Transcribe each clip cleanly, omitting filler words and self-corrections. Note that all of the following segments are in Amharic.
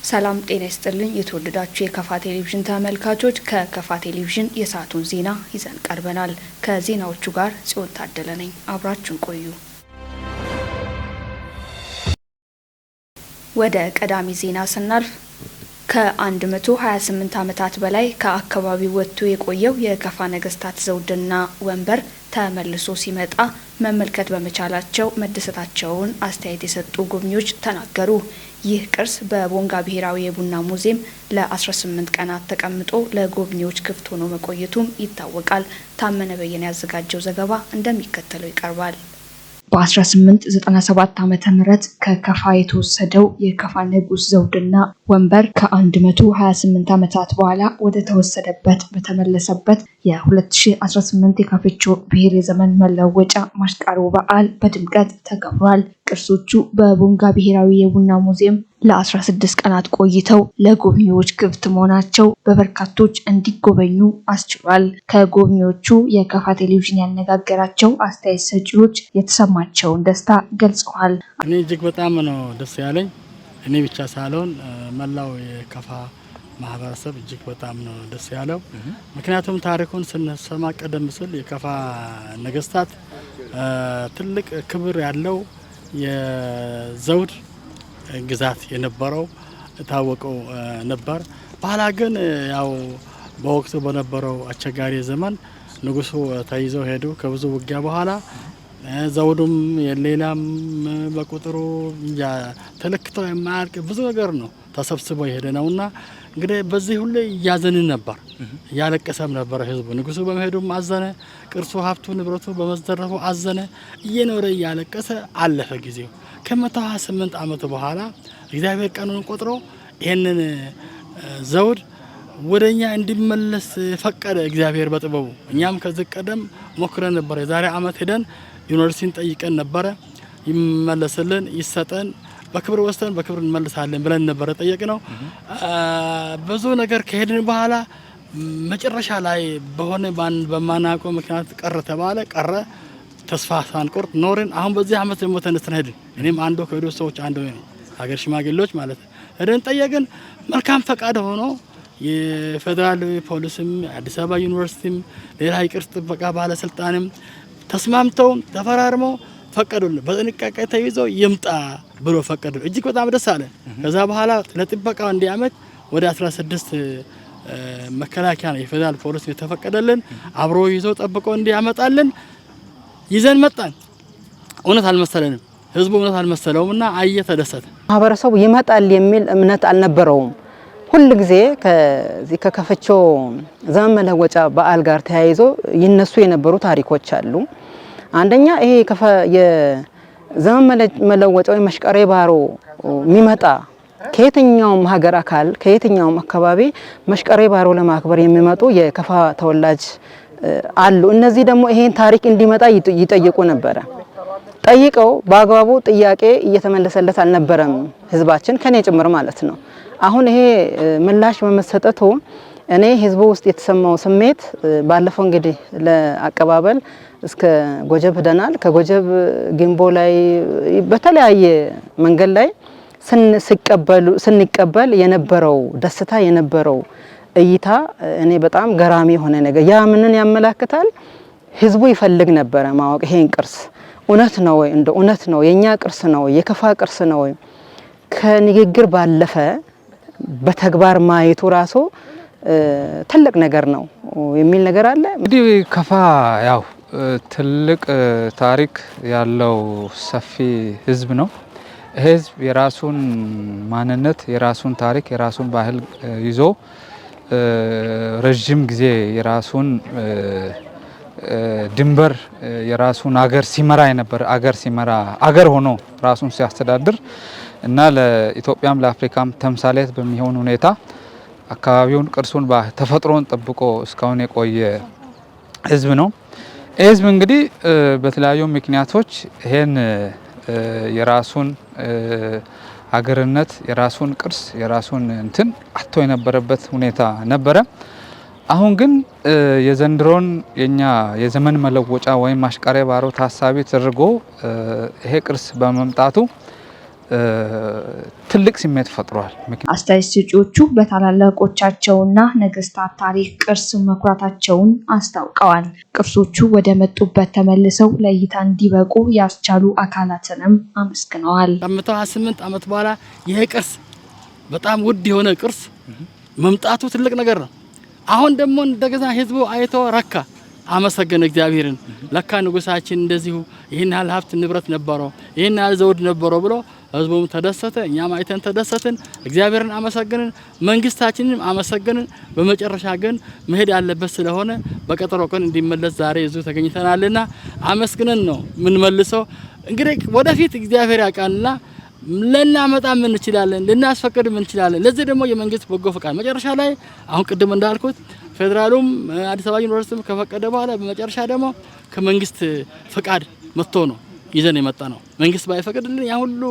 ሰላም ጤና ይስጥልኝ። የተወደዳችሁ የከፋ ቴሌቪዥን ተመልካቾች፣ ከከፋ ቴሌቪዥን የሰዓቱን ዜና ይዘን ቀርበናል። ከዜናዎቹ ጋር ጽዮን ታደለ ነኝ። አብራችሁን ቆዩ። ወደ ቀዳሚ ዜና ስናልፍ፣ ከ128 ዓመታት በላይ ከአካባቢው ወጥቶ የቆየው የከፋ ነገስታት ዘውድና ወንበር ተመልሶ ሲመጣ መመልከት በመቻላቸው መደሰታቸውን አስተያየት የሰጡ ጎብኚዎች ተናገሩ። ይህ ቅርስ በቦንጋ ብሔራዊ የቡና ሙዚየም ለ18 ቀናት ተቀምጦ ለጎብኚዎች ክፍት ሆኖ መቆየቱም ይታወቃል። ታመነ በየነ ያዘጋጀው ዘገባ እንደሚከተለው ይቀርባል። በ1897 ዓ.ም ከከፋ የተወሰደው የከፋ ንጉሥ ዘውድና ወንበር ከ128 ዓመታት በኋላ ወደ ተወሰደበት በተመለሰበት የ2018 የካፍቾ ብሔር የዘመን መለወጫ ማሽቃሮ በዓል በድምቀት ተከብሯል። ቅርሶቹ በቦንጋ ብሔራዊ የቡና ሙዚየም ለ16 ቀናት ቆይተው ለጎብኚዎች ክፍት መሆናቸው በበርካቶች እንዲጎበኙ አስችሏል። ከጎብኚዎቹ የከፋ ቴሌቪዥን ያነጋገራቸው አስተያየት ሰጪዎች የተሰማቸውን ደስታ ገልጸዋል። እኔ እጅግ በጣም ነው ደስ ያለኝ። እኔ ብቻ ሳልሆን መላው የከፋ ማህበረሰብ እጅግ በጣም ነው ደስ ያለው። ምክንያቱም ታሪኩን ስንሰማ ቀደም ሲል የከፋ ነገስታት ትልቅ ክብር ያለው የዘውድ ግዛት የነበረው የታወቀው ነበር። በኋላ ግን ያው በወቅቱ በነበረው አስቸጋሪ ዘመን ንጉሱ ተይዘው ሄዱ። ከብዙ ውጊያ በኋላ ዘውዱም የሌላም በቁጥሩ ተለክቶ የማያልቅ ብዙ ነገር ነው ተሰብስቦ የሄደ ነውና እንግዲህ በዚህ ሁሉ እያዘንን ነበር፣ እያለቀሰም ነበረ ህዝቡ። ንጉሱ በመሄዱም አዘነ፣ ቅርሱ፣ ሀብቱ፣ ንብረቱ በመዘረፉ አዘነ። እየኖረ እያለቀሰ አለፈ ጊዜው። ከ128 ዓመት በኋላ እግዚአብሔር ቀኑን ቆጥሮ ይህንን ዘውድ ወደኛ እንዲመለስ ፈቀደ እግዚአብሔር በጥበቡ። እኛም ከዚህ ቀደም ሞክረን ነበረ። የዛሬ ዓመት ሄደን ዩኒቨርሲቲን ጠይቀን ነበረ። ይመለስልን ይሰጠን፣ በክብር ወስደን በክብር እንመልሳለን ብለን ነበረ ጠየቅነው። ብዙ ነገር ከሄድን በኋላ መጨረሻ ላይ በሆነ በማናውቀው ምክንያት ቀረ ተባለ፣ ቀረ። ተስፋ ሳንቆርጥ ኖርን። አሁን በዚህ አመት ደግሞ ተነስተን ሄድን። እኔም አንዱ ከሄዱ ሰዎች አንዱ ነኝ፣ ሀገር ሽማግሌዎች ማለት ነው። ሄደን ጠየቅን። መልካም ፈቃድ ሆኖ የፌዴራል ፖሊስም አዲስ አበባ ዩኒቨርሲቲም ሌላ የቅርስ ጥበቃ ባለስልጣንም ተስማምተው ተፈራርመው ፈቀዱልን። በጥንቃቄ ተይዞ ይምጣ ብሎ ፈቀዱልን። እጅግ በጣም ደስ አለ። ከዛ በኋላ ለጥበቃው እንዲያመች ወደ 16 መከላከያ ነው የፌዴራል ፖሊስ የተፈቀደልን አብሮ ይዞ ጠብቆ እንዲያመጣልን ይዘን መጣን። እውነት አልመሰለንም። ህዝቡ እውነት አልመሰለውም እና አየ፣ ተደሰተ። ማህበረሰቡ ይመጣል የሚል እምነት አልነበረውም። ሁል ጊዜ ከዚህ ከከፈቾ ዘመን መለወጫ በዓል ጋር ተያይዞ ይነሱ የነበሩ ታሪኮች አሉ። አንደኛ ይሄ የዘመን መለወጫ ወይም መሽቀሬ ባሮ የሚመጣ ከየትኛውም ሀገር አካል ከየትኛውም አካባቢ መሽቀሬ ባሮ ለማክበር የሚመጡ የከፋ ተወላጅ አሉ። እነዚህ ደግሞ ይሄን ታሪክ እንዲመጣ ይጠይቁ ነበረ። ጠይቀው በአግባቡ ጥያቄ እየተመለሰለት አልነበረም፣ ህዝባችን ከኔ ጭምር ማለት ነው። አሁን ይሄ ምላሽ በመሰጠቱ እኔ ህዝቡ ውስጥ የተሰማው ስሜት ባለፈው እንግዲህ ለአቀባበል እስከ ጎጀብ ሄደናል። ከጎጀብ ግንቦ ላይ በተለያየ መንገድ ላይ ስንቀበል የነበረው ደስታ የነበረው እይታ እኔ በጣም ገራሚ የሆነ ነገር ያ ምንን ያመላክታል? ህዝቡ ይፈልግ ነበረ ማወቅ ይሄን ቅርስ እውነት ነው ወይ፣ እንደ እውነት ነው የኛ ቅርስ ነው የከፋ ቅርስ ነው ወይ? ከንግግር ባለፈ በተግባር ማየቱ ራሱ ትልቅ ነገር ነው የሚል ነገር አለ። እንግዲህ ከፋ ያው ትልቅ ታሪክ ያለው ሰፊ ህዝብ ነው። ህዝብ የራሱን ማንነት፣ የራሱን ታሪክ፣ የራሱን ባህል ይዞ ረዥም ጊዜ የራሱን ድንበር የራሱን አገር ሲመራ የነበረ አገር ሲመራ አገር ሆኖ ራሱን ሲያስተዳድር እና ለኢትዮጵያም ለአፍሪካም ተምሳሌት በሚሆን ሁኔታ አካባቢውን፣ ቅርሱን፣ ተፈጥሮን ጠብቆ እስካሁን የቆየ ህዝብ ነው። ይህ ህዝብ እንግዲህ በተለያዩ ምክንያቶች ይሄን የራሱን ሀገርነት የራሱን ቅርስ የራሱን እንትን አጥቶ የነበረበት ሁኔታ ነበረ። አሁን ግን የዘንድሮን የኛ የዘመን መለወጫ ወይም ማሽቃሪያ ባሮ ታሳቢ ተደርጎ ይሄ ቅርስ በመምጣቱ ትልቅ ስሜት ፈጥሯል። አስተያየት ሰጪዎቹ በታላላቆቻቸውና ነገስታት ታሪክ ቅርስ መኩራታቸውን አስታውቀዋል። ቅርሶቹ ወደ መጡበት ተመልሰው ለእይታ እንዲበቁ ያስቻሉ አካላትንም አመስግነዋል። ከ128 ዓመት በኋላ ይሄ ቅርስ፣ በጣም ውድ የሆነ ቅርስ መምጣቱ ትልቅ ነገር ነው። አሁን ደግሞ እንደገና ህዝቡ አይቶ ረካ፣ አመሰገነ እግዚአብሔርን። ለካ ንጉሳችን እንደዚሁ ይህን ያህል ሀብት ንብረት ነበረው፣ ይህን ያህል ዘውድ ነበረው ብሎ ህዝቡም ተደሰተ፣ እኛም አይተን ተደሰትን፣ እግዚአብሔርን አመሰገንን፣ መንግስታችንንም አመሰገንን። በመጨረሻ ግን መሄድ ያለበት ስለሆነ በቀጠሮ ቀን እንዲመለስ ዛሬ እዚሁ ተገኝተናልና አመስግነን ነው የምንመልሰው። እንግዲህ ወደፊት እግዚአብሔር ያውቃልና ልናመጣም እንችላለን፣ ልናስፈቅድም እንችላለን። ለዚህ ደግሞ የመንግስት በጎ ፈቃድ መጨረሻ ላይ አሁን ቅድም እንዳልኩት ፌዴራሉም አዲስ አበባ ዩኒቨርሲቲም ከፈቀደ በኋላ በመጨረሻ ደግሞ ከመንግስት ፈቃድ መጥቶ ነው ይዘን የመጣ ነው። መንግስት ባይፈቅድልን ያ ሁሉ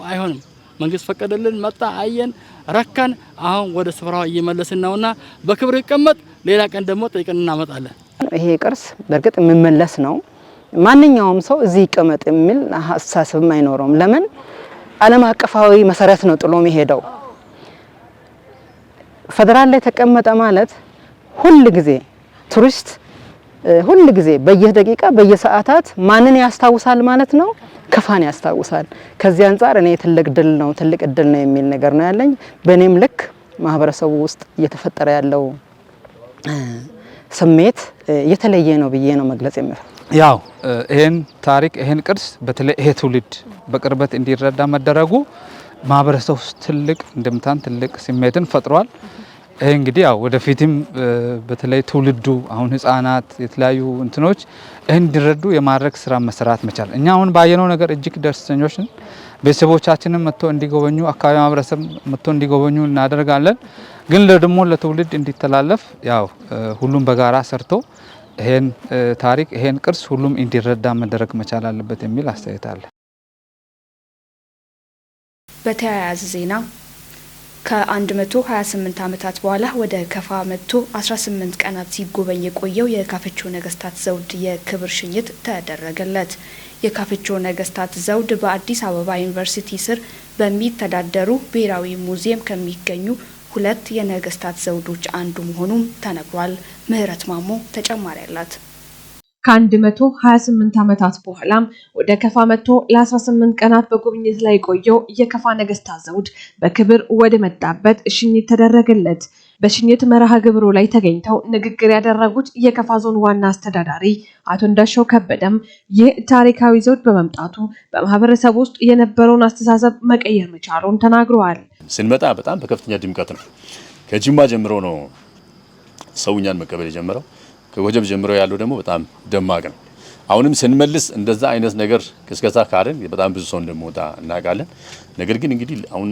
አይሆንም። መንግስት ፈቀደልን፣ መጣ፣ አየን፣ ረካን። አሁን ወደ ስፍራው እየመለስን ነውና በክብር ይቀመጥ። ሌላ ቀን ደግሞ ጠይቀን እናመጣለን። ይሄ ቅርስ በእርግጥ የሚመለስ ነው። ማንኛውም ሰው እዚህ ይቀመጥ የሚል አስተሳሰብም አይኖረውም። ለምን? ዓለም አቀፋዊ መሰረት ነው ጥሎ የሚሄደው። ፌደራል ላይ ተቀመጠ ማለት ሁል ጊዜ ቱሪስት ሁል ጊዜ በየደቂቃ በየሰዓታት ማንን ያስታውሳል ማለት ነው? ከፋን ያስታውሳል። ከዚህ አንጻር እኔ ትልቅ ድል ነው፣ ትልቅ እድል ነው የሚል ነገር ነው ያለኝ። በእኔም ልክ ማህበረሰቡ ውስጥ እየተፈጠረ ያለው ስሜት የተለየ ነው ብዬ ነው መግለጽ የምፈልገው። ያው ይሄን ታሪክ፣ ይሄን ቅርስ በተለይ ይሄ ትውልድ በቅርበት እንዲረዳ መደረጉ ማህበረሰቡ ውስጥ ትልቅ እንድምታን፣ ትልቅ ስሜትን ፈጥሯል። ይሄ እንግዲህ ያው ወደፊትም በተለይ ትውልዱ አሁን ህፃናት የተለያዩ እንትኖች ይህን እንዲረዱ የማድረግ ስራ መሰራት መቻል፣ እኛ አሁን ባየነው ነገር እጅግ ደስተኞች ነን። ቤተሰቦቻችንም መጥቶ እንዲጎበኙ፣ አካባቢ ማህበረሰብ መጥቶ እንዲጎበኙ እናደርጋለን። ግን ደግሞ ለትውልድ እንዲተላለፍ ያው ሁሉም በጋራ ሰርቶ ይሄን ታሪክ፣ ይሄን ቅርስ ሁሉም እንዲረዳ መደረግ መቻል አለበት የሚል አስተያየት አለ። በተያያዘ ዜና ከ128 ዓመታት በኋላ ወደ ከፋ መጥቶ 18 ቀናት ሲጎበኝ የቆየው የካፍቾ ነገስታት ዘውድ የክብር ሽኝት ተደረገለት። የካፍቾ ነገስታት ዘውድ በአዲስ አበባ ዩኒቨርሲቲ ስር በሚተዳደሩ ብሔራዊ ሙዚየም ከሚገኙ ሁለት የነገስታት ዘውዶች አንዱ መሆኑም ተነግሯል። ምህረት ማሞ ተጨማሪ አላት። ከ128 ዓመታት በኋላም ወደ ከፋ መጥቶ ለ18 ቀናት በጉብኝት ላይ የቆየው የከፋ ነገስታት ዘውድ በክብር ወደ መጣበት ሽኝት ተደረገለት። በሽኝት መርሃ ግብሩ ላይ ተገኝተው ንግግር ያደረጉት የከፋ ዞን ዋና አስተዳዳሪ አቶ እንዳሻው ከበደም ይህ ታሪካዊ ዘውድ በመምጣቱ በማህበረሰብ ውስጥ የነበረውን አስተሳሰብ መቀየር መቻሉን ተናግረዋል። ስንመጣ በጣም በከፍተኛ ድምቀት ነው። ከጅማ ጀምሮ ነው ሰው እኛን መቀበል የጀመረው። ከጎጀብ ጀምሮ ያለው ደግሞ በጣም ደማቅ ነው። አሁንም ስንመልስ እንደዛ አይነት ነገር ቅስቀሳ ካረን በጣም ብዙ ሰው እንደሚወጣ እናውቃለን። ነገር ግን እንግዲህ አሁን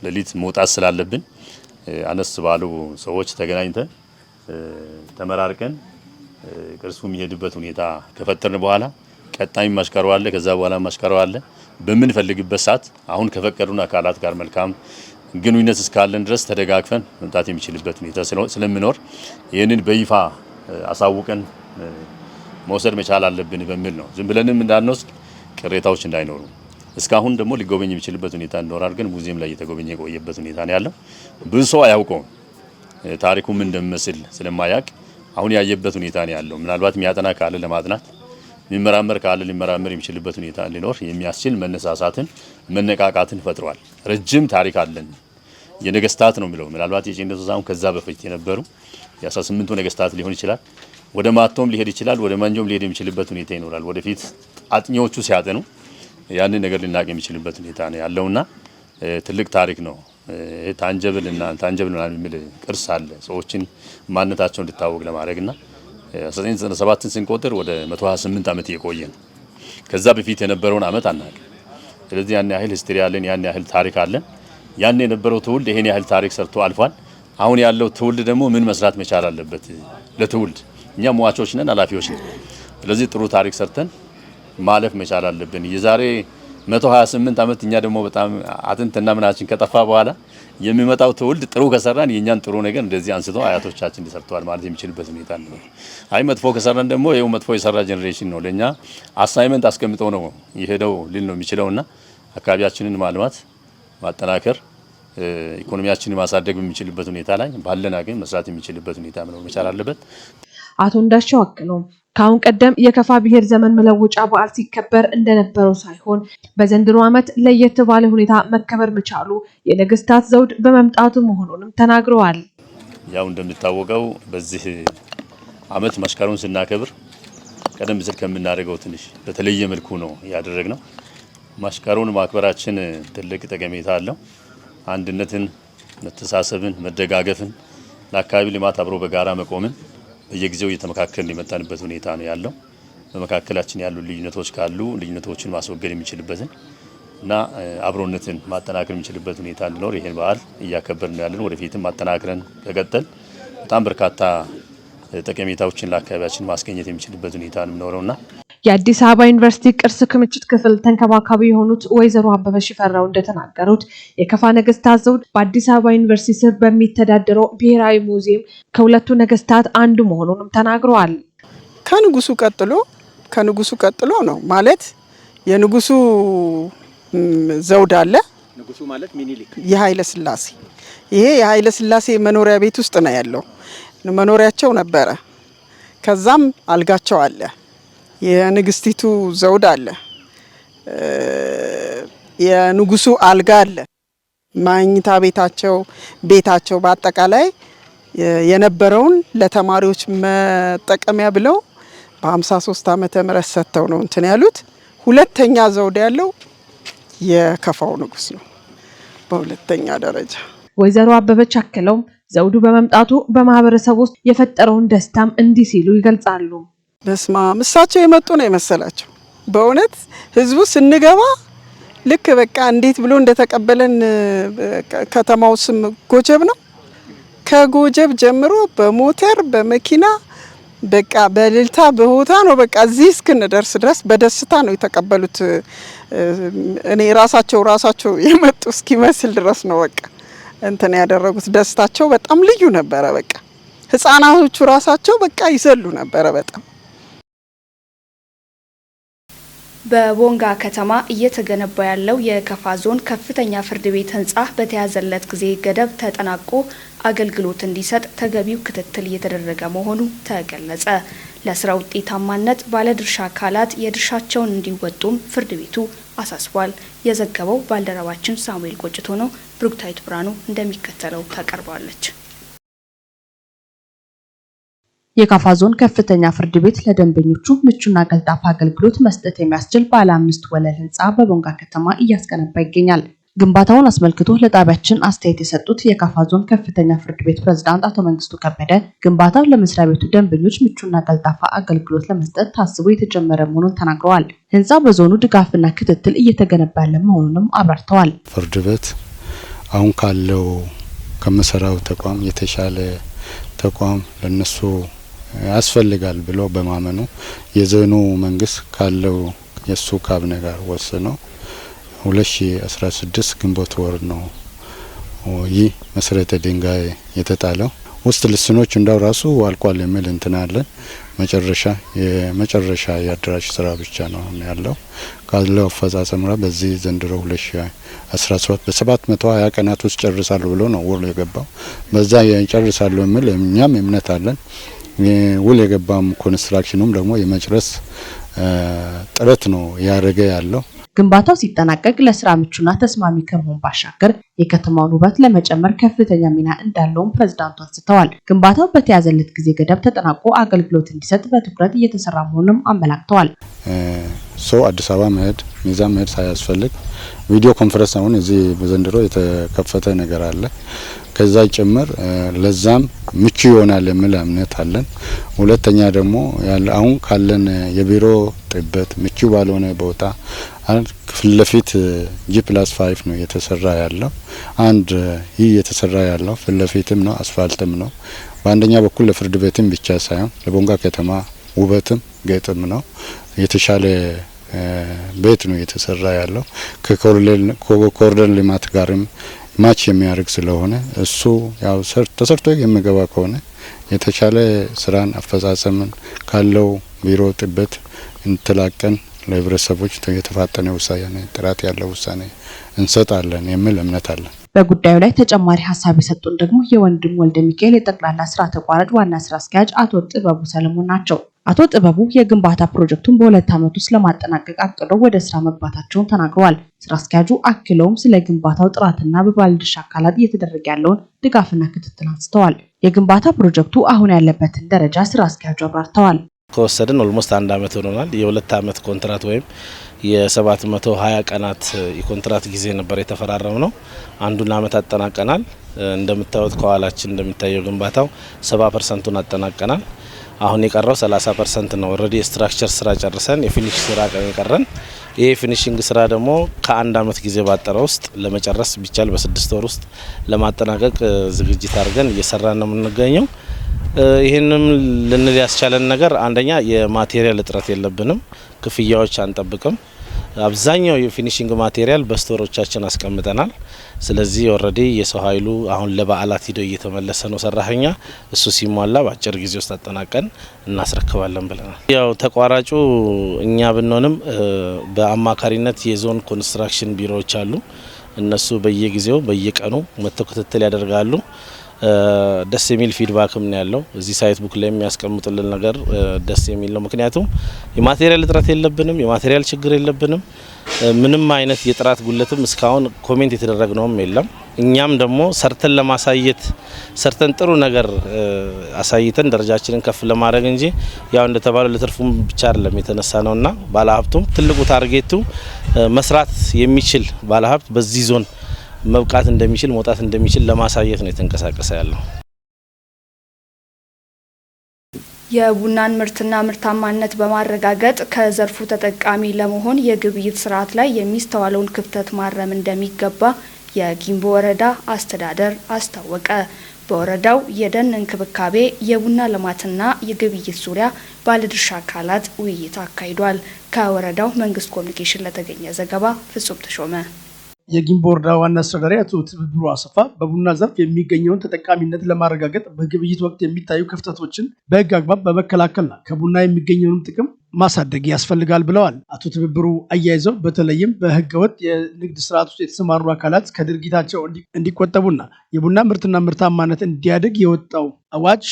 ሌሊት መውጣት ስላለብን አነስ ባሉ ሰዎች ተገናኝተን፣ ተመራርቀን፣ ቅርሱ የሚሄድበት ሁኔታ ከፈጠርን በኋላ ቀጣይ ማሽከረው አለ፣ ከዛ በኋላ ማሽከረው አለ። በምንፈልግበት ሰዓት አሁን ከፈቀዱን አካላት ጋር መልካም ግንኙነት እስካለን ድረስ ተደጋግፈን መምጣት የሚችልበት ሁኔታ ስለሚኖር ይህንን በይፋ አሳውቀን መውሰድ መቻል አለብን በሚል ነው። ዝም ብለንም እንዳንወስድ፣ ቅሬታዎች እንዳይኖሩ፣ እስካሁን ደግሞ ሊጎበኝ የሚችልበት ሁኔታ እንዲኖር አድርገን ሙዚየም ላይ እየተጎበኘ የቆየበት ሁኔታ ነው ያለው። ብዙ ሰው አያውቀውም፣ ታሪኩ ምን እንደሚመስል ስለማያውቅ አሁን ያየበት ሁኔታ ነው ያለው። ምናልባት የሚያጠና ካለ ለማጥናት፣ የሚመራመር ካለ ሊመራመር የሚችልበት ሁኔታ ሊኖር የሚያስችል መነሳሳትን፣ መነቃቃትን ፈጥሯል። ረጅም ታሪክ አለን። የነገስታት ነው የሚለው፣ ምናልባት የጭነቱ ሳይሆን ከዛ በፊት የነበሩ የ18ቱ ነገስታት ሊሆን ይችላል። ወደ ማቶም ሊሄድ ይችላል። ወደ ማንጆም ሊሄድ የሚችልበት ሁኔታ ይኖራል። ወደፊት አጥኚዎቹ ሲያጠኑ ያንን ነገር ልናቅ የሚችልበት ሁኔታ ነው ያለውና ትልቅ ታሪክ ነው። Tangible እና intangible ምናምን የሚል ቅርስ አለ። ሰዎችን ማንነታቸውን እንዲታወቅ ለማድረግና 1997ን ስንቆጥር ወደ 128 ዓመት የቆየ ነው። ከዛ በፊት የነበረውን ዓመት አናውቅም። ስለዚህ ያን ያህል history አለን፣ ያን ያህል ታሪክ አለን። ያን የነበረው ትውልድ ይሄን ያህል ታሪክ ሰርቶ አልፏል። አሁን ያለው ትውልድ ደግሞ ምን መስራት መቻል አለበት? ለትውልድ እኛ ሟቾች ነን፣ ኃላፊዎች ነን። ስለዚህ ጥሩ ታሪክ ሰርተን ማለፍ መቻል አለብን። የዛሬ 128 ዓመት እኛ ደግሞ በጣም አጥንትና ምናችን ከጠፋ በኋላ የሚመጣው ትውልድ ጥሩ ከሰራን የኛን ጥሩ ነገር እንደዚህ አንስቶ አያቶቻችን ሰርተዋል ማለት የሚችልበት ሁኔታ ነው። አይ መጥፎ ከሰራን ደግሞ ይኸው መጥፎ የሰራ generation ነው ለኛ assignment አስቀምጦ ነው የሄደው ሊል ነው የሚችለውና አካባቢያችንን ማልማት፣ ማጠናከር፣ ኢኮኖሚያችንን ማሳደግ በሚችልበት ሁኔታ ላይ ባለን አቅም መስራት የሚችልበት ሁኔታ መኖር መቻል አለበት። አቶ እንዳሻው አክለውም ከአሁን ቀደም የከፋ ብሔር ዘመን መለወጫ በዓል ሲከበር እንደነበረው ሳይሆን በዘንድሮ ዓመት ለየት ባለ ሁኔታ መከበር መቻሉ የነገስታት ዘውድ በመምጣቱ መሆኑንም ተናግረዋል። ያው እንደሚታወቀው በዚህ ዓመት ማሽካሮን ስናከብር ቀደም ሲል ከምናደርገው ትንሽ በተለየ መልኩ ነው ያደረግነው። ማሽካሮን ማክበራችን ትልቅ ጠቀሜታ አለው። አንድነትን፣ መተሳሰብን፣ መደጋገፍን፣ ለአካባቢ ልማት አብሮ በጋራ መቆምን በየጊዜው እየተመካከልን የመጣንበት ሁኔታ ነው ያለው። በመካከላችን ያሉ ልዩነቶች ካሉ ልዩነቶችን ማስወገድ የሚችልበትን እና አብሮነትን ማጠናከር የሚችልበት ሁኔታ እንዲኖር ይህን በዓል እያከበርን ነው ያለን። ወደፊትም ማጠናክረን ከቀጠል በጣም በርካታ ጠቀሜታዎችን ለአካባቢያችን ማስገኘት የሚችልበት ሁኔታ ነው የሚኖረውና የአዲስ አበባ ዩኒቨርሲቲ ቅርስ ክምችት ክፍል ተንከባካቢ የሆኑት ወይዘሮ አበበ ሽፈራው እንደተናገሩት የከፋ ነገስታት ዘውድ በአዲስ አበባ ዩኒቨርሲቲ ስር በሚተዳደረው ብሔራዊ ሙዚየም ከሁለቱ ነገስታት አንዱ መሆኑንም ተናግረዋል። ከንጉሱ ቀጥሎ ነው ማለት የንጉሱ ዘውድ አለ። ንጉሱ ማለት ሚኒሊክ። የኃይለ ስላሴ፣ ይሄ የኃይለ ስላሴ መኖሪያ ቤት ውስጥ ነው ያለው። መኖሪያቸው ነበረ። ከዛም አልጋቸው አለ። የንግስቲቱ ዘውድ አለ። የንጉሱ አልጋ አለ። መኝታ ቤታቸው፣ ቤታቸው በአጠቃላይ የነበረውን ለተማሪዎች መጠቀሚያ ብለው በ53 ዓመተ ምህረት ሰጥተው ነው እንትን ያሉት። ሁለተኛ ዘውድ ያለው የከፋው ንጉስ ነው በሁለተኛ ደረጃ። ወይዘሮ አበበች አክለውም ዘውዱ በመምጣቱ በማህበረሰብ ውስጥ የፈጠረውን ደስታም እንዲህ ሲሉ ይገልጻሉ። በስማም፣ እሳቸው የመጡ ነው የመሰላቸው። በእውነት ህዝቡ ስንገባ ልክ በቃ እንዴት ብሎ እንደተቀበለን፣ ከተማው ስም ጎጀብ ነው። ከጎጀብ ጀምሮ በሞተር፣ በመኪና፣ በቃ በእልልታ በሆታ ነው፣ በቃ እዚህ እስክንደርስ ድረስ በደስታ ነው የተቀበሉት። እኔ ራሳቸው ራሳቸው የመጡ እስኪመስል ድረስ ነው በቃ እንትን ያደረጉት። ደስታቸው በጣም ልዩ ነበረ። በቃ ህፃናቶቹ ራሳቸው በቃ ይዘሉ ነበረ በጣም። በቦንጋ ከተማ እየተገነባ ያለው የከፋ ዞን ከፍተኛ ፍርድ ቤት ህንፃ በተያዘለት ጊዜ ገደብ ተጠናቆ አገልግሎት እንዲሰጥ ተገቢው ክትትል እየተደረገ መሆኑ ተገለጸ። ለስራ ውጤታማነት ባለድርሻ አካላት የድርሻቸውን እንዲወጡም ፍርድ ቤቱ አሳስቧል። የዘገበው ባልደረባችን ሳሙኤል ቆጭቶ ነው። ብሩክታዊት ብርሃኑ እንደሚከተለው ታቀርበዋለች። የካፋ ዞን ከፍተኛ ፍርድ ቤት ለደንበኞቹ ምቹና ቀልጣፋ አገልግሎት መስጠት የሚያስችል ባለ አምስት ወለል ህንፃ በቦንጋ ከተማ እያስገነባ ይገኛል። ግንባታውን አስመልክቶ ለጣቢያችን አስተያየት የሰጡት የካፋ ዞን ከፍተኛ ፍርድ ቤት ፕሬዝዳንት አቶ መንግስቱ ከበደ ግንባታው ለመስሪያ ቤቱ ደንበኞች ምቹና ቀልጣፋ አገልግሎት ለመስጠት ታስቦ የተጀመረ መሆኑን ተናግረዋል። ህንፃው በዞኑ ድጋፍና ክትትል እየተገነባ ያለ መሆኑንም አብራርተዋል። ፍርድ ቤት አሁን ካለው ከምሰራው ተቋም የተሻለ ተቋም ለነሱ ያስፈልጋል ብሎ በማመኑ የዞኑ መንግስት ካለው የሱ ካቢኔ ጋር ወስኖ 2016 ግንቦት ወር ነው ይህ መሰረተ ድንጋይ የተጣለው። ውስጥ ልስኖች እንዳው ራሱ አልቋል የሚል እንትን አለን። መጨረሻ የመጨረሻ የአደራጅ ስራ ብቻ ነው ያለው። ካለው አፈጻጸም ራ በዚህ ዘንድሮ 2017 በ720 ቀናት ውስጥ ጨርሳሉ ብሎ ነው ውል የገባው። በዛ ጨርሳሉ የሚል እኛም እምነት አለን። ውል የገባም ኮንስትራክሽኑም ደግሞ የመጨረስ ጥረት ነው ያደረገ ያለው። ግንባታው ሲጠናቀቅ ለስራ ምቹና ተስማሚ ከመሆን ባሻገር የከተማውን ውበት ለመጨመር ከፍተኛ ሚና እንዳለውም ፕሬዝዳንቱ አንስተዋል። ግንባታው በተያዘለት ጊዜ ገደብ ተጠናቆ አገልግሎት እንዲሰጥ በትኩረት እየተሰራ መሆኑንም አመላክተዋል። ሰው አዲስ አበባ መሄድ፣ ሚዛን መሄድ ሳያስፈልግ video conference አሁን እዚህ በዘንድሮ የተከፈተ ነገር አለ። ከዛ ጭምር ለዛም ምቹ ይሆናል የሚል እምነት አለን። ሁለተኛ ደግሞ ያለ አሁን ካለን የቢሮ ጥበት ምቹ ባልሆነ ቦታ ፊት ለፊት G+5 ነው እየተሰራ ያለው። አንድ ይህ እየተሰራ ያለው ፊት ለፊትም ነው፣ አስፋልትም ነው። በአንደኛ በኩል ለፍርድ ቤትም ብቻ ሳይሆን ለቦንጋ ከተማ ውበትም ጌጥም ነው። የተሻለ ቤት ነው እየተሰራ ያለው። ከኮሪደር ልማት ጋርም match የሚያደርግ ስለሆነ እሱ ያው ተሰርቶ የሚገባ ከሆነ የተሻለ ስራን አፈጻጸምን ካለው ቢሮ ጥበት እንተላቀን ለህብረተሰቦች የተፋጠነ ውሳኔ፣ ጥራት ያለው ውሳኔ እንሰጣለን የሚል እምነት አለን። በጉዳዩ ላይ ተጨማሪ ሀሳብ የሰጡን ደግሞ የወንድሙ ወልደ ሚካኤል የጠቅላላ ስራ ተቋራጭ ዋና ስራ አስኪያጅ አቶ ጥበቡ ሰለሞን ናቸው። አቶ ጥበቡ የግንባታ ፕሮጀክቱን በ2 ዓመት ውስጥ ለማጠናቀቅ አቅደው ወደ ስራ መግባታቸውን ተናግረዋል። ስራ አስኪያጁ አክለውም ስለ ግንባታው ጥራትና በባለድርሻ አካላት እየተደረገ ያለውን ድጋፍና ክትትል አንስተዋል። የግንባታ ፕሮጀክቱ አሁን ያለበትን ደረጃ ስራ አስኪያጁ አብራርተዋል። ከወሰድን almost አንድ አመት ሆኖናል። የ2 አመት ኮንትራት ወይም የ720 ቀናት የኮንትራት ጊዜ ነበር የተፈራረምነው። አንዱን አመት አጠናቀናል። እንደምታዩት ከኋላችን እንደሚታየው ግንባታው 70% ኡን አጠናቀናል። አሁን የቀረው 30% ነው። Already የ structure ስራ ጨርሰን የ finish ስራ የቀረን። ይህ የ finishing ስራ ደግሞ ከአንድ አመት ጊዜ ባጠረ ውስጥ ለመጨረስ፣ ቢቻል በ6 ወር ውስጥ ለማጠናቀቅ ዝግጅት አድርገን እየሰራን ነው የምንገኘው። ይህንም ልንል ያስቻለን ነገር አንደኛ የ material እጥረት የለብንም፣ ክፍያዎች አንጠብቅም። አብዛኛው የ finishing material በ store ኦቻችን አስቀምጠናል። ስለዚህ already የሰው ኃይሉ አሁን ለበዓላት ሂዶ እየተመለሰ ነው ሰራተኛ። እሱ ሲሟላ በአጭር ጊዜ ውስጥ አጠናቀን እናስረክባለን ብለናል። ያው ተቋራጩ እኛ ብንሆንም በአማካሪነት የዞን ኮንስትራክሽን ቢሮዎች አሉ። እነሱ በየጊዜው በየቀኑ መጥተው ክትትል ያደርጋሉ። ደስ የሚል feedback ም ነው ያለው። እዚህ site book ላይ የሚያስቀምጡልን ነገር ደስ የሚል ነው። ምክንያቱም የ material እጥረት የለብንም፣ የ material ችግር የለብንም። ምንም አይነት የጥራት ጉድለትም እስካሁን comment የተደረግነውም የለም። እኛም ደግሞ ሰርተን ለማሳየት፣ ሰርተን ጥሩ ነገር አሳይተን ደረጃችንን ከፍ ለማድረግ እንጂ ያው እንደተባለው ለትርፉም ብቻ አይደለም የተነሳ ነውና ባለሀብቱም ትልቁ target ኡ መስራት የሚችል ባለሀብት በዚህ ዞን መብቃት እንደሚችል፣ መውጣት እንደሚችል ለማሳየት ነው የተንቀሳቀሰ ያለው። የቡናን ምርትና ምርታማነት በማረጋገጥ ከዘርፉ ተጠቃሚ ለመሆን የግብይት ስርዓት ላይ የሚስተዋለውን ክፍተት ማረም እንደሚገባ የጊምቦ ወረዳ አስተዳደር አስታወቀ። በወረዳው የደን እንክብካቤ፣ የቡና ልማትና የግብይት ዙሪያ ባለድርሻ አካላት ውይይት አካሂዷል። ከወረዳው መንግስት ኮሚኒኬሽን ለተገኘ ዘገባ ፍጹም ተሾመ። የጊምቦ ወረዳ ዋና አስተዳዳሪ አቶ ትብብሩ አሰፋ በቡና ዘርፍ የሚገኘውን ተጠቃሚነት ለማረጋገጥ በግብይት ወቅት የሚታዩ ክፍተቶችን በሕግ አግባብ በመከላከልና ከቡና የሚገኘውንም ጥቅም ማሳደግ ያስፈልጋል ብለዋል። አቶ ትብብሩ አያይዘው በተለይም በሕገወጥ የንግድ ስርዓት ውስጥ የተሰማሩ አካላት ከድርጊታቸው እንዲቆጠቡና የቡና ምርትና ምርታማነት እንዲያድግ የወጣው አዋጅ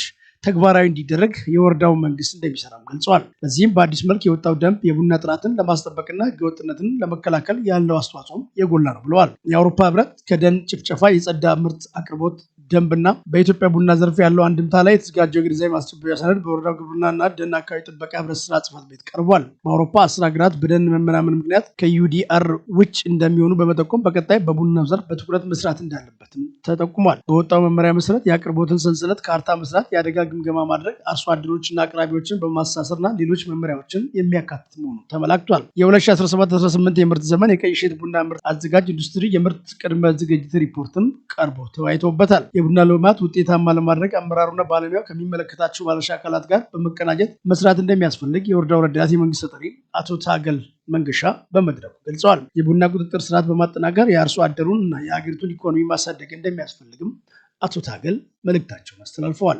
ተግባራዊ እንዲደረግ የወረዳው መንግስት እንደሚሰራም ገልጸዋል። ለዚህም በአዲስ መልክ የወጣው ደንብ የቡና ጥራትን ለማስጠበቅና ህገወጥነትን ለመከላከል ያለው አስተዋጽኦም የጎላ ነው ብለዋል። የአውሮፓ ህብረት ከደን ጭፍጨፋ የጸዳ ምርት አቅርቦት ደንብና በኢትዮጵያ ቡና ዘርፍ ያለው አንድምታ ላይ የተዘጋጀው የግንዛቤ ማስጨበጫ ሰነድ በወረዳው ግብርናና ደን አካባቢ ጥበቃ ህብረት ስራ ጽሕፈት ቤት ቀርቧል። በአውሮፓ 10 ሀገራት በደን መመናመን ምክንያት ከ EUDR ውጭ እንደሚሆኑ በመጠቆም በቀጣይ በቡናው ዘርፍ በትኩረት መስራት እንዳለበትም ተጠቁሟል። በወጣው መመሪያ መሰረት የአቅርቦትን ሰንሰለት ካርታ መስራት፣ የአደጋ ግምገማ ማድረግ፣ አርሶ አደሮችና አቅራቢዎችን በማስተሳሰርና ሌሎች መመሪያዎችን የሚያካትት መሆኑ ተመላክቷል። የ2017/18 የምርት ዘመን የቀይ እሸት ቡና ምርት አዘጋጅ ኢንዱስትሪ የምርት ቅድመ ዝግጅት ሪፖርትም ቀርቦ ተወያይቶበታል። የቡና ልማት ውጤታማ ለማድረግ አመራሩና ባለሙያው ከሚመለከታቸው ባለድርሻ አካላት ጋር በመቀናጀት መስራት እንደሚያስፈልግ የወረዳው ረዳት የመንግስት ተጠሪ አቶ ታገል መንገሻ በመድረኩ ገልጸዋል። የቡና ቁጥጥር ስርዓት በማጠናከር የአርሶ አደሩን እና የሀገሪቱን ኢኮኖሚ ማሳደግ እንደሚያስፈልግም አቶ ታገል መልእክታቸውን አስተላልፈዋል።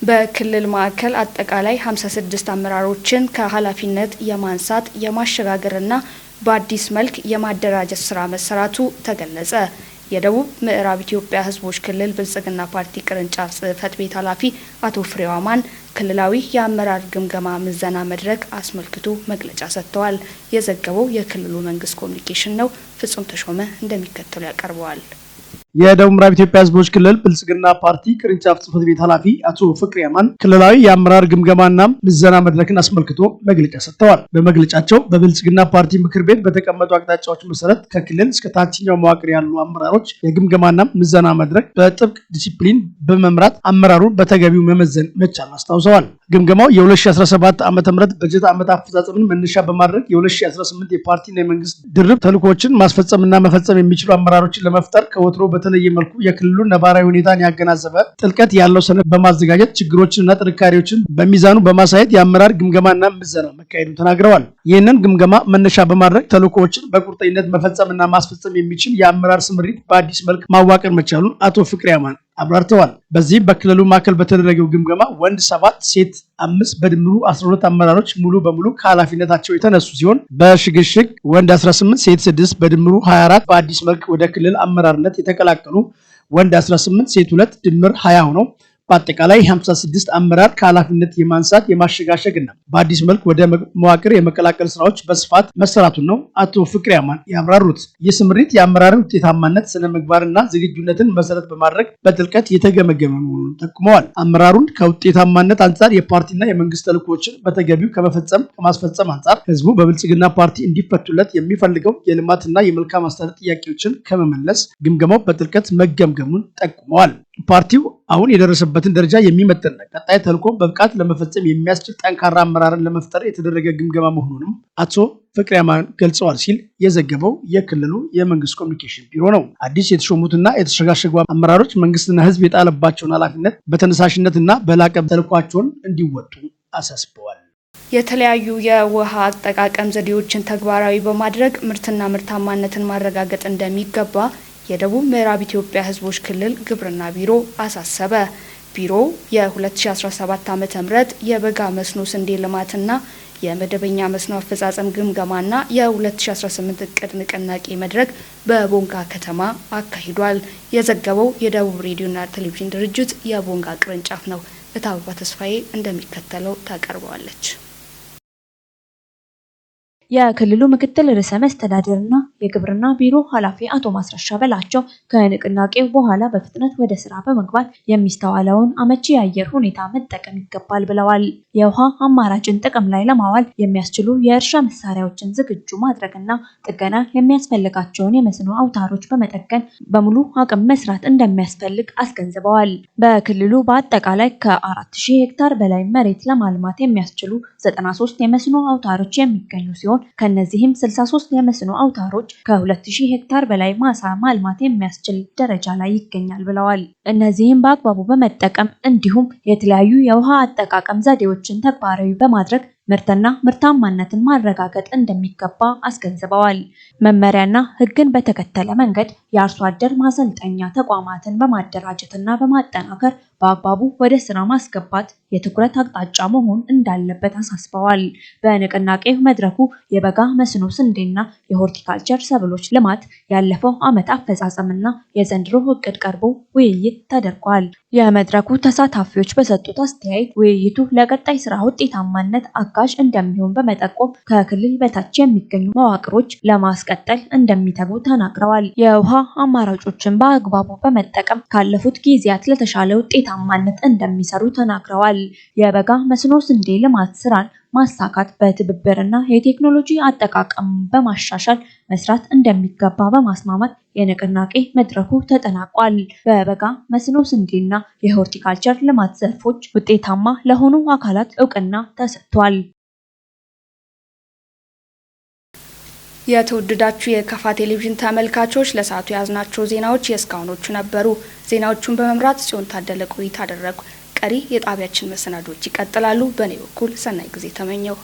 በክልል ማዕከል አጠቃላይ 56 አመራሮችን ከኃላፊነት የማንሳት፣ የማሸጋገርና በአዲስ መልክ የማደራጀት ስራ መሰራቱ ተገለጸ። የደቡብ ምዕራብ ኢትዮጵያ ሕዝቦች ክልል ብልጽግና ፓርቲ ቅርንጫፍ ጽህፈት ቤት ኃላፊ አቶ ፍሬው አማን ክልላዊ የአመራር ግምገማ ምዘና መድረክ አስመልክቶ መግለጫ ሰጥተዋል። የዘገበው የክልሉ መንግስት ኮሚኒኬሽን ነው። ፍጹም ተሾመ እንደሚከተለው ያቀርበዋል። የደቡብ ምዕራብ ኢትዮጵያ ህዝቦች ክልል ብልጽግና ፓርቲ ቅርንጫፍ ጽህፈት ቤት ኃላፊ አቶ ፍቅሪ አማን ክልላዊ የአመራር ግምገማና ምዘና መድረክን አስመልክቶ መግለጫ ሰጥተዋል። በመግለጫቸው በብልጽግና ፓርቲ ምክር ቤት በተቀመጡ አቅጣጫዎች መሰረት ከክልል እስከ ታችኛው መዋቅር ያሉ አመራሮች የግምገማና ምዘና መድረክ በጥብቅ ዲሲፕሊን በመምራት አመራሩን በተገቢው መመዘን መቻሉን አስታውሰዋል። ግምገማው የ2017 ዓ.ም በጀት ዓመት አፈጻጸምን መነሻ በማድረግ የ2018 የፓርቲና የመንግስት ድርብ ተልዕኮችን ማስፈጸምና መፈጸም የሚችሉ አመራሮችን ለመፍጠር ከወትሮ በተለየ መልኩ የክልሉን ነባራዊ ሁኔታን ያገናዘበ ጥልቀት ያለው ሰነድ በማዘጋጀት ችግሮችንና ጥንካሬዎችን በሚዛኑ በማሳየት የአመራር ግምገማና ምዘና መካሄዱን ተናግረዋል። ይህንን ግምገማ መነሻ በማድረግ ተልዕኮዎችን በቁርጠኝነት መፈጸምና ማስፈጸም የሚችል የአመራር ስምሪት በአዲስ መልክ ማዋቀር መቻሉን አቶ ፍቅሪ አማን አብራርተዋል። በዚህም በክልሉ ማዕከል በተደረገው ግምገማ ወንድ 7፣ ሴት 5፣ በድምሩ 12 አመራሮች ሙሉ በሙሉ ከኃላፊነታቸው የተነሱ ሲሆን፣ በሽግሽግ ወንድ 18፣ ሴት 6፣ በድምሩ 24፣ በአዲስ መልክ ወደ ክልል አመራርነት የተቀላቀሉ ወንድ 18፣ ሴት 2፣ ድምር 20 ሆነው በአጠቃላይ 56 አመራር ከኃላፊነት የማንሳት፣ የማሸጋሸግና በአዲስ መልክ ወደ መዋቅር የመቀላቀል ስራዎች በስፋት መሰራቱን ነው አቶ ፍቅሬ አማን ያብራሩት። ይህ ስምሪት የአመራርን ውጤታማነት፣ ስነ ምግባርና ዝግጁነትን መሰረት በማድረግ በጥልቀት የተገመገመ መሆኑን ጠቁመዋል። አመራሩን ከውጤታማነት አንጻር የፓርቲና የመንግስት ተልዕኮዎችን በተገቢው ከመፈጸም ከማስፈጸም አንጻር፣ ህዝቡ በብልጽግና ፓርቲ እንዲፈቱለት የሚፈልገው የልማትና የመልካም አስተዳደር ጥያቄዎችን ከመመለስ ግምገማው በጥልቀት መገምገሙን ጠቁመዋል። ፓርቲው አሁን የደረሰበትን ደረጃ የሚመጥንና ቀጣይ ተልዕኮ በብቃት ለመፈጸም የሚያስችል ጠንካራ አመራርን ለመፍጠር የተደረገ ግምገማ መሆኑንም አቶ ፍቅሬ አማን ገልጸዋል ሲል የዘገበው የክልሉ የመንግስት ኮሚኒኬሽን ቢሮ ነው። አዲስ የተሾሙትና የተሸጋሸጉ አመራሮች መንግስትና ህዝብ የጣለባቸውን ኃላፊነት በተነሳሽነትና በላቀ ተልዕኳቸውን እንዲወጡ አሳስበዋል። የተለያዩ የውሃ አጠቃቀም ዘዴዎችን ተግባራዊ በማድረግ ምርትና ምርታማነትን ማረጋገጥ እንደሚገባ የደቡብ ምዕራብ ኢትዮጵያ ሕዝቦች ክልል ግብርና ቢሮ አሳሰበ። ቢሮው የ2017 ዓ.ም የበጋ መስኖ ስንዴ ልማትና የመደበኛ መስኖ አፈጻጸም ግምገማና የ2018 እቅድ ንቅናቄ መድረክ በቦንጋ ከተማ አካሂዷል። የዘገበው የደቡብ ሬዲዮና ቴሌቪዥን ድርጅት የቦንጋ ቅርንጫፍ ነው። እታበባ ተስፋዬ እንደሚከተለው ታቀርበዋለች። የክልሉ ምክትል ርዕሰ መስተዳድርና የግብርና ቢሮ ኃላፊ አቶ ማስረሻ በላቸው ከንቅናቄው በኋላ በፍጥነት ወደ ስራ በመግባት የሚስተዋለውን አመቺ የአየር ሁኔታ መጠቀም ይገባል ብለዋል። የውሃ አማራጭን ጥቅም ላይ ለማዋል የሚያስችሉ የእርሻ መሳሪያዎችን ዝግጁ ማድረግና ጥገና የሚያስፈልጋቸውን የመስኖ አውታሮች በመጠገን በሙሉ አቅም መስራት እንደሚያስፈልግ አስገንዝበዋል። በክልሉ በአጠቃላይ ከ4000 ሄክታር በላይ መሬት ለማልማት የሚያስችሉ 93 የመስኖ አውታሮች የሚገኙ ሲሆን፣ ከነዚህም 63 የመስኖ አውታሮች ከ2000 ሄክታር በላይ ማሳ ማልማት የሚያስችል ደረጃ ላይ ይገኛል ብለዋል። እነዚህም በአግባቡ በመጠቀም እንዲሁም የተለያዩ የውሃ አጠቃቀም ዘዴዎችን ተግባራዊ በማድረግ ምርትና ምርታማነትን ማረጋገጥ እንደሚገባ አስገንዝበዋል። መመሪያና ሕግን በተከተለ መንገድ የአርሶ አደር ማሰልጠኛ ተቋማትን በማደራጀትና በማጠናከር በአግባቡ ወደ ስራ ማስገባት የትኩረት አቅጣጫ መሆን እንዳለበት አሳስበዋል። በንቅናቄ መድረኩ የበጋ መስኖ ስንዴና የሆርቲካልቸር ሰብሎች ልማት ያለፈው ዓመት አፈጻጸምና የዘንድሮ እቅድ ቀርቦ ውይይት ተደርጓል። የመድረኩ ተሳታፊዎች በሰጡት አስተያየት ውይይቱ ለቀጣይ ስራ ውጤታማነት አጋዥ እንደሚሆን በመጠቆም ከክልል በታች የሚገኙ መዋቅሮች ለማስቀጠል እንደሚተጉ ተናግረዋል። የውሃ አማራጮችን በአግባቡ በመጠቀም ካለፉት ጊዜያት ለተሻለ ውጤታማነት እንደሚሰሩ ተናግረዋል። የበጋ መስኖ ስንዴ ልማት ስራን ማሳካት በትብብርና የቴክኖሎጂ አጠቃቀም በማሻሻል መስራት እንደሚገባ በማስማማት የንቅናቄ መድረኩ ተጠናቋል። በበጋ መስኖ ስንዴና የሆርቲካልቸር ልማት ዘርፎች ውጤታማ ለሆኑ አካላት እውቅና ተሰጥቷል። የተወደዳችሁ የከፋ ቴሌቪዥን ተመልካቾች፣ ለሰዓቱ የያዝናቸው ዜናዎች የእስካሁኖቹ ነበሩ። ዜናዎቹን በመምራት ጽዮን ታደለ ቆይታ አደረጉ። ቀሪ የጣቢያችን መሰናዶዎች ይቀጥላሉ። በእኔ በኩል ሰናይ ጊዜ ተመኘሁ።